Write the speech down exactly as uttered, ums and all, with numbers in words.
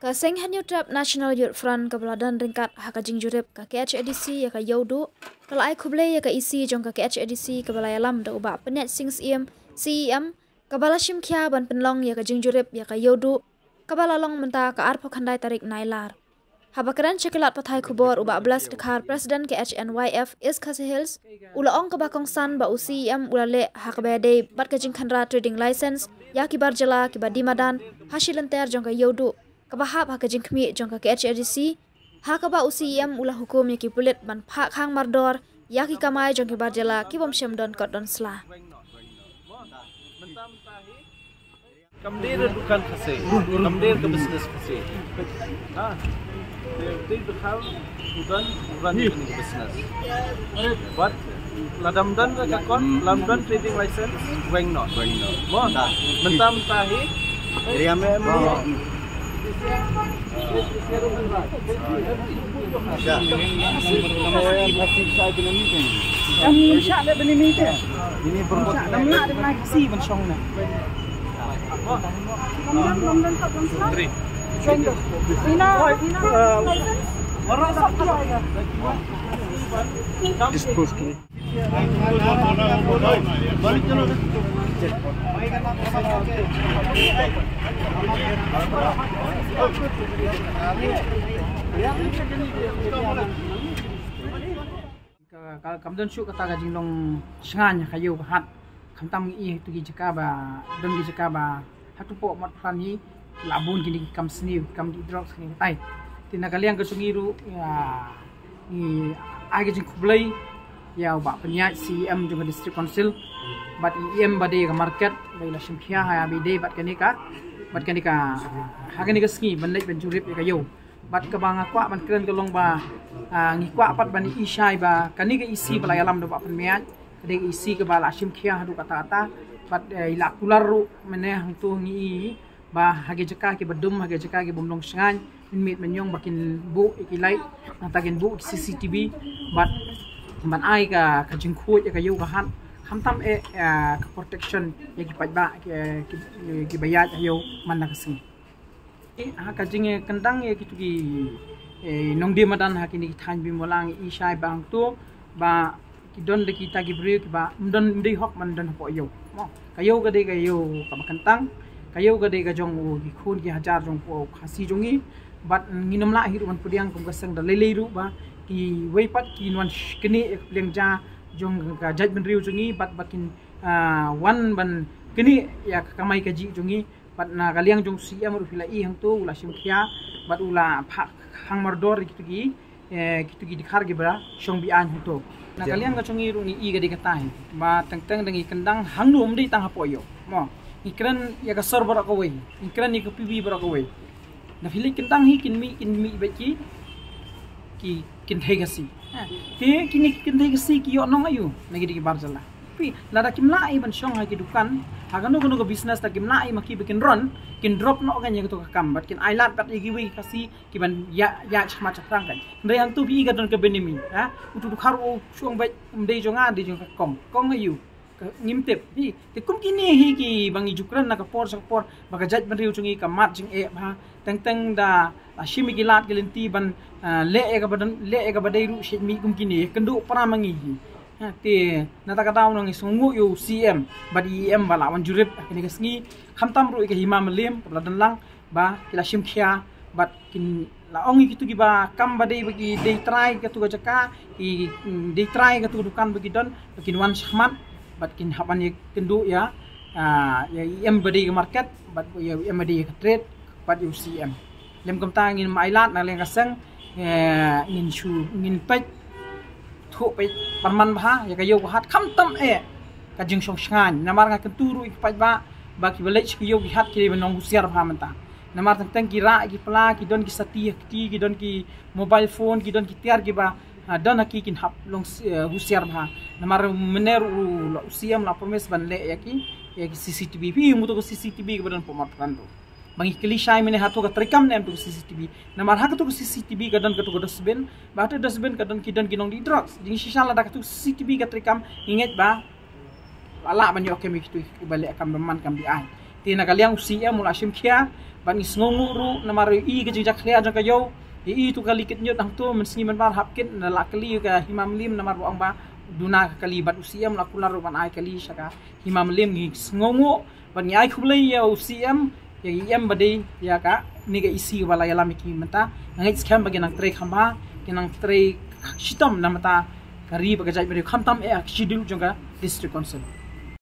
Ka Seng Hynñiewtrep National Youth Front kaba la don ryngkat ha ka jingjurip ka K H A D C ïa ka Ïewduh, ka la ai khublei ïa ka E C jong ka K H A D C kaba la ïalam da u Bah Pynïaid Sing Syiem, C E M, kaba la shim khia ban pynlong ïa ka jingjurip ïa ka Ïewduh, kaba la long mynta ka arphew khyndai tarik Nailar. Haba kren sha ki lad pathai khubor u Bah Blessed Dkhar, President K H N Y F East Khasi Hills, u la ong kaba kongsan ba u C E M u la leh ha kaba ïadei bad ka jingkhynra trading license ïa ki bar jylla kiba die madan ha shi lynter jong ka Ïewduh, kaba hap ha ka jingkhmih jong ka K H A D C, ha kaba u C E M u la hukum ïa ki pulit ban phah khang mardor ïa ki kamai jong ki bar jylla ki bym shym don kot don sla. Kam dei da dukan Khasi, kam dei ka business Khasi. Ha. Dei, dei da kham dukan, dukan ni business. But la dam don ka kon, la dam don trading license, weng noh. Weng noh. Mo, mynta mynta hi. Area me mo. Shah. Shah le bini meeting. Ini berbuat. Shah, dam lah, dam lah, si ban shong na. Dispose kini. Ka, ka, kam don shuh kata ka jinglong shngaiñ ha ka ïew ka hat. Khamtam ngi i ha tu ki jaka ba, don ki jaka ba ha tu poh mat pran hi la bun kine ki kam sniew, ki kam die drugs kine kitai. Te na ka liang ka jong ngi ruh, ïa, ngi ai ka jingkhublei ïa u Bah Pynïaid, C E M jong ka District Council, bad E M ba dei ka market ba i la shim khia ha ba i dei bad kane ka, bad kane ka, ha kane ka sngi ban leit ban jurip ïa ka ïew. Bad kaba nga kwah ban kren ka long ba, ah, ngi kwah pat ban i shai ba kane ka E C ba la ïalam da u Bah Pynmiaj, ka dei ka E C kaba la shim khia haduh katta katta. Bad, eh, i la kular ruh mynne hangto ngi i ba ha ki jaka kiba dum, ha ki jaka ki bym long shngaiñ, mynmiet mynñiong ba kin buh ïa ki light, nangta kin buh ïa ki C C T V. Bad ban ai ka, ka jingkhuid ïa ka ïew ka hat, khamtam eh, eh, ka protection ïa ki paidbah, ki, ki, kiba ïaid ha ïew man la ka sngi. Eh, ha ka jingkyndang ïa kitu ki, eh, nongdie madan ha kine ki thaiñ Bimollang, i shai ba hangto ba ki don da kita ki briew kiba ym don, ym dei hok ban don hapoh ïew. Mo, ka ïew ka dei ka ïew kaba kyntang, ka ïew ka dei ka jong u, ki khun ki hajar jong u Khasi jong ngi. Bad ngin ym lah hi ruh ban pdiang kum ka seng da lei lei ruh ba kiwei pat kin wan sh-, knieh ïa ka pliang ja jong ka jaitbynriew jong ngi, bad ba kin, ah, wan ban knieh ïa ka kamai kajih jong ngi. Bad na ka liang jong u C M ruh phi la i hangto u la shim khia bad u la phah khang mardor ïa kitu ki, eh, kitu ki dkhar kiba shong be-aiñ hangto. Na ka liang ka jong ngi ruh ngi i ka dei katai ba teng teng da ngi kyndang hangno, ym dei tang hapoh ïew. Mo, ngi kren ïa ka sor baroh kawei, ngi kren ïa ka P B baroh kawei. Na phi leit kyndang hi kin mih, kin mih bad ki, ki kynthei Khasi. Ha. Te kine ki kynthei Khasi ki ïoh nong aïu na ki dei ki bar jylla. Phi, lada kim lah ei ban shong ha ki dukan, ha kano kano ka business, lada kim lah ei ma ki ba kin run, kin drop noh kan ïa kato ka kam bad kin ai lad bad ïa kiwei ki Khasi kiban ïa, ïa shmat shaphrang kan. Hynrei hangto phi i ka don ka benami, ha? Utu u dkhar u shong bad ym dei jong nga, dei jong ka kong. Kong aïu? Ka, ngim tip. Hi, te kum kine hi kiba ngi ju kren na ka por sha ka por ba ka jaitbynriew jong ngi ka mad jingeh bha. Teng teng da, ah, shim ïa ki lad ki lynti ban, ah, leh ïa kaba don, leh ïa kaba dei ruh shet mih kum kine, kynduh para ma ngi hi. Ha, te na kata ka daw ngi sngewnguh ïa u C M bad E M ba la wan jurip ha kane ka sngi. Khamtam ruh ïa ka Hima Mylliem kaba la don lang ba ki la shim khia bad kin la ong ïa kitu kiba kam ba dei ba ki dei trai katu ka jaka, ki, mm, dei trai katu ka dukan ba ki don, ba kin wan shakhmat bad kin hap ban ïakynduh ïa, ah, ïa i em ba dei ka market bad ïa i em ba dei ka trade bad ïa u C M. Lem kumta ngin ym ailad na liang ka seng, eh, ngin shu, ngin peit thuh peit pynman bha ïa ka ïew ka hat khamtam eh ka jingshong shngaiñ. Namar nga kyntu ruh ïa ki paidbah ba kiba leit sha ka ïew ki hat ki dei ban long husiar bha mynta. Namar teng teng ki rah ki pla, ki don ki sati ha kti, ki don ki mobile phone, ki don ki tiar kiba, ah, don ha ki, kin hap long s-, eh, husiar bha. Namar mynne ruh u C M la promise ban leh ïa ki, ïa ki C C T V. Phi ïohi mo to ka C C T V kaba don hapoh Mawphanphan ruh. Ba ngi kylli shai mynne hato ka treikam ne em to ka C C T V. Namar ha kato ka C C T V ka don kato ka dustbin. Ba hato dustbin ka don ki, don ki nongdie drugs. Jingshisha lada kato ka C C T V ka treikam, ngi ngeit ba la lah ban ïoh kem ïa kitu kiba leh kam bymman kam be-aiñ. Te na ka liang u C M u la shim khia bad ngi sngewnguh ruh namar i ka jingjakhlia jong ka ïew. I tu ka kali kit ñiut hangto mynsngi mynbar hap kit na la kali ka Hima Mylliem namar ba ong ba duna ka kali bad u C M la kular ruh ban ai kali sha ka Hima Mylliem. Ngi sngewnguh bad ngi ai khublei ïa u C M, ïa i em ba dei ïa ka ni ka E C ba la ïalam ïa ki mynta. Nga ngeit skhem ba ki nang trei kham bha, ki nang trei shitom na mynta ka ri bad ka jaitbynriew khamtam eh ha ka schedule jong ka District Council.